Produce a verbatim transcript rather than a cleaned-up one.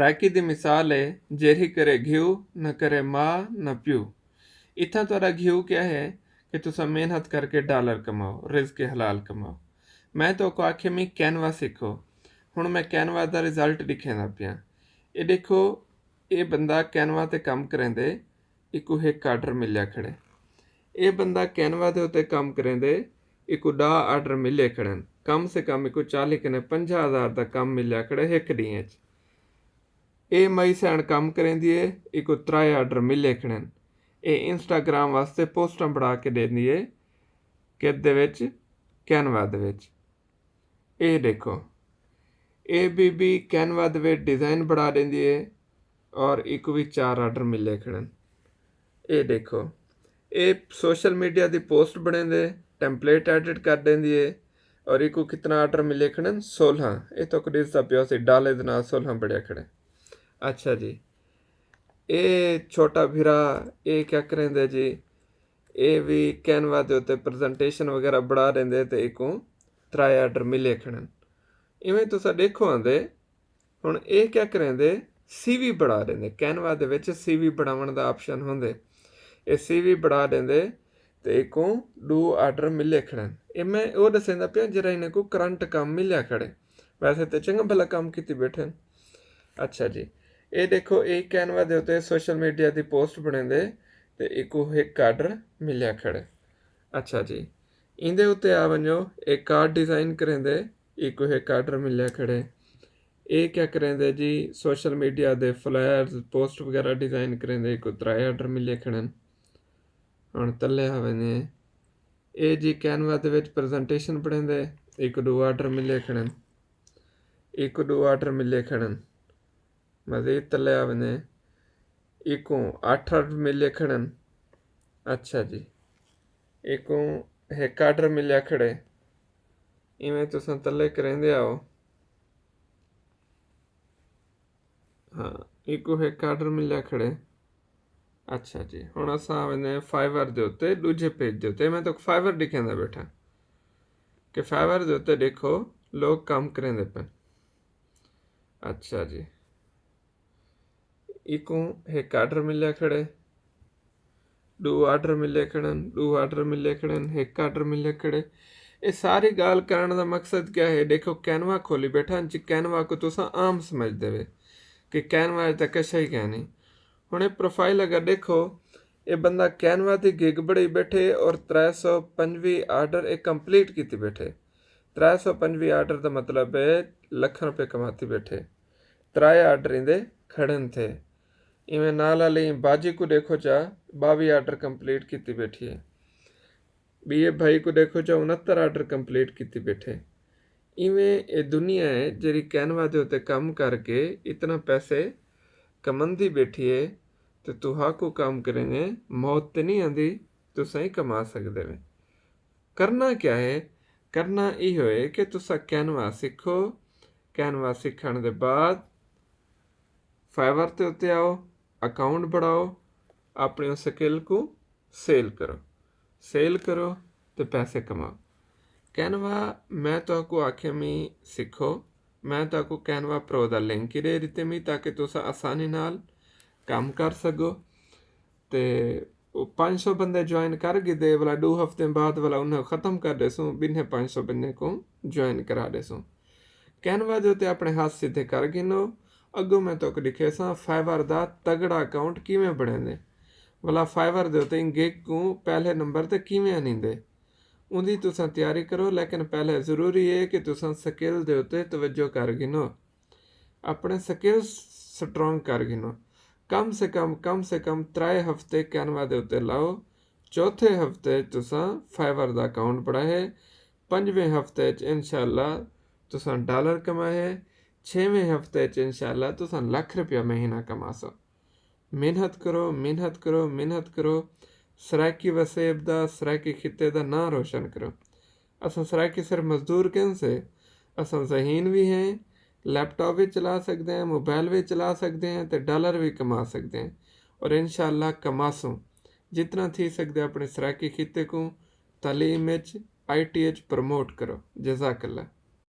سرائیکی دی مثال ہے، جیرھی کرے گھیو، نہ کرے ماء نہ پیو۔ اتھاں تہاݙا گھیو کیا ہے کہ تساں محنت کر کے ڈالر کماؤ، رزق حلال کماؤ۔ میں تہاکوں آکھیمی کینوا سکھو۔ ہݨ میں کینوا دا رزلٹ ݙکھیندا پیاں۔ اے ݙیکھو، اے بندہ کینوا تے کم کریندے، ایکوں ہک آرڈر ملیا کھڑے۔ اے بندہ کینوا دے اتے کم کریندے، ایکوں ݙاہ آرڈر ملے کھڑن۔ کم سے کم ایکوں چالیہہ کنے پنجاہ ہزار دا کم ملیا کھڑے ہک ݙینہہ اچ۔ اے مئی سیݨ کم کریندی ہے، ایکوں ترائے آرڈر ملے کھڑن۔ اے انسٹاگرام واسطے پوسٹاں بݨا کے ݙیندی ہے، کت دے وچ؟ کینوا دے وچ۔ اے ݙیکھو، اے بی بی کینوا دے وچ ڈیزائن بݨا ݙیندی ہے اور ایکوں وی چار آرڈر ملے کھڑن۔ اے ݙیکھو، اے سوشل میڈیا دی پوسٹ بݨیندے، ٹیمپلیٹ ایڈٹ کر ݙیندی ہے اور ایکوں کتنا آرڈر ملے کھڑن؟ سولہاں۔ اے تہاکوں ݙسدا پیا سی، ڈالے دے نال سولہاں بݨیا کھڑے۔ اچھا جی، اے چھوٹا بھرا، اے کیا کریندے جی؟ اے وی کینوا دے اتے پریزنٹیشن وغیرہ بݨا ݙیندے تے ایکوں ترائے آرڈر ملے کھڑن۔ ایویں تساں ݙیکھو آندے، ہݨ اے کیا کریندے؟ سی وی بݨا ݙیندے۔ کینوا دے وچ سی وی بݨاوݨ دا آپشن ہوندے۔ اے سی وی بݨا ݙیندے تے ایکوں ݙو آرڈر ملے کھڑن۔ اے میں او ݙسیندا پیاں جیڑھا انہاں کوں کرنٹ کم ملیا کھڑے۔ ویسے تے چنڳا بھلا کم کیتی ٻیٹھن۔ اچھا جی، اے ݙیکھو، اے کینوا دے اتے سوشل میڈیا دی پوسٹ بݨیندے تے ایکوں ہک آرڈر ملیا کھڑے۔ اچھا جی، ایندے اتے آ ونڄو، اے کارڈ ڈیزائن کریندے، ایکوں ہک آرڈر ملیا کھڑے۔ اے کیا کریندے جی؟ سوشل میڈیا دے فلائرز، پوسٹ وغیرہ ڈیزائن کریندے، ایکوں ترائے آرڈر ملے کھڑن۔ ہݨ تلے آ ویندے، اے جی کینوا دے وچ پریزنٹیشن بݨیندے، ایکوں ݙو آرڈر ملے کھڑن، ایکوں ݙو آرڈر ملے کھڑن۔ مزید تلے آ ویندے، ایکوں اٹھ آرڈر ملے کھڑن۔ اچھا جی، ایکوں ہک آرڈر ملیا کھڑے۔ ایویں تساں تلے کریندے آؤ۔ ہاں، ایکوں ہک آرڈر ملیا کھڑے۔ اچھا جی، ہݨ اساں ویندے ہیں فائیور دے اتے، ݙوجھے پیج دے اتے۔ میں تہاکوں فائیور ݙکھیندا ٻیٹھاں کہ فائیور دے اتے ݙیکھو، لوک کم کریندے پن۔ اچھا جی، ایکوں ہک آرڈر ملیا کھڑے، ݙو آرڈر ملے کھڑن، ݙو آرڈر ملے کھڑن، ہک آرڈر ملے کھڑے۔ اے ساری ڳالھ کرݨ دا مقصد کیا ہے؟ ݙیکھو، کینوا کھولی ٻیٹھا، انچی کینوا کوں تساں عام سمجھدے وے کہ کینوا اچ تاں کشا ہی کائنی۔ ہݨ اے پروفائل اگر ݙیکھو، اے بندہ کینوا دی گگ بݨائی ٻیٹھے اور ترے سو پنجویہہ آرڈر اے کمپلیٹ کیتی ٻیٹھے۔ ترے سو پنجویہہ آرڈر دا مطلب ہے لکھاں روپے کماتی ٻیٹھے۔ ترائے آرڈر ایندے کھڑن تھے۔ ایویں نال آلی باجی کوں ݙیکھو چا، ٻاویہہ آرڈر کمپلیٹ کیتی ٻیٹھی ہے۔ ٻیے بھائی کوں ݙیکھو چا، انہتر آرڈر کمپلیٹ کیتی ٻیٹھے۔ ایویں اے دنیا ہے جیڑھی کینوا دے اتے کم کر کے اتنا پیسے کمندی ٻیٹھی ہے، تے تہاکوں کم کریندے موت تے نہیں آندی، تساں ہی کما سڳدے وے۔ کرنا کیا ہے؟ کرنا ایہو ہے کہ تساں کینوا سکھو۔ کینوا سکھݨ دے بعد فائیور تے اتے آؤ، اکاؤنٹ بݨاؤ، اپݨی سکل کوں سیل کرو، سیل کرو تے پیسے کماؤ۔ کینوا میں تہاکوں آکھیمی سکھو، میں تہاکوں کینوا پرو دا لنک ہی ݙے ݙتے می تاکہ تساں آسانی نال کم کر سڳو۔ تے او پنج سو بندے جوائن کر گھدے، ولا ݙو ہفتیں بعد ولا انہاں ختم کر ݙیسوں، ٻنھے پنج سو بندے کوں جوائن کرا ݙیسوں۔ کینوا دے اتے اپݨے ہتھ سدھے کر گھنو۔ اڳوں میں تہاکوں ݙکھیساں فائیور دا تگڑا اکاؤنٹ کیویں بݨیندے، ولا فائیور دے اتے ایں گگ کوں پہلے نمبر تے کیویں آنیندے۔ اوندی تساں تیاری کرو، لیکن پہلے ضروری ہے کہ تساں سکل دے اتے توجہ کر گھنو۔ اپݨے سکلز سٹرانگ کر گھنو۔ کم سے کم، کم سے کم ترائے ہفتے کینوا دے اتے لاؤ۔ چوتھے ہفتے اچ تساں فائیور دا اکاؤنٹ بݨائے۔ پنجویں ہفتے اچ انشاءاللہ تساں ڈالر کمائے۔ چھیویں ہفتے اچ انشاءاللہ تساں لکھ روپیہ مہینہ کماسو۔ محنت کرو، محنت کرو، محنت کرو۔ سرائیکی وسیب دا، سرائیکی خطے دا ناں روشن کرو۔ اساں سرائیکی صرف مزدور کن سے، اساں ذہین وی ہیں، لیپ ٹاپ وی چلا سڳدے ہیں، موبائل وی چلا سڳدے ہیں تے ڈالر وی کما سڳدے ہیں، اور انشاءاللہ کماسوں۔ جتنا تھی سڳدے اپݨے سرائیکی خطے کوں تعلیم اچ، آئی ٹی اچ پروموٹ کرو۔ جزاک اللہ۔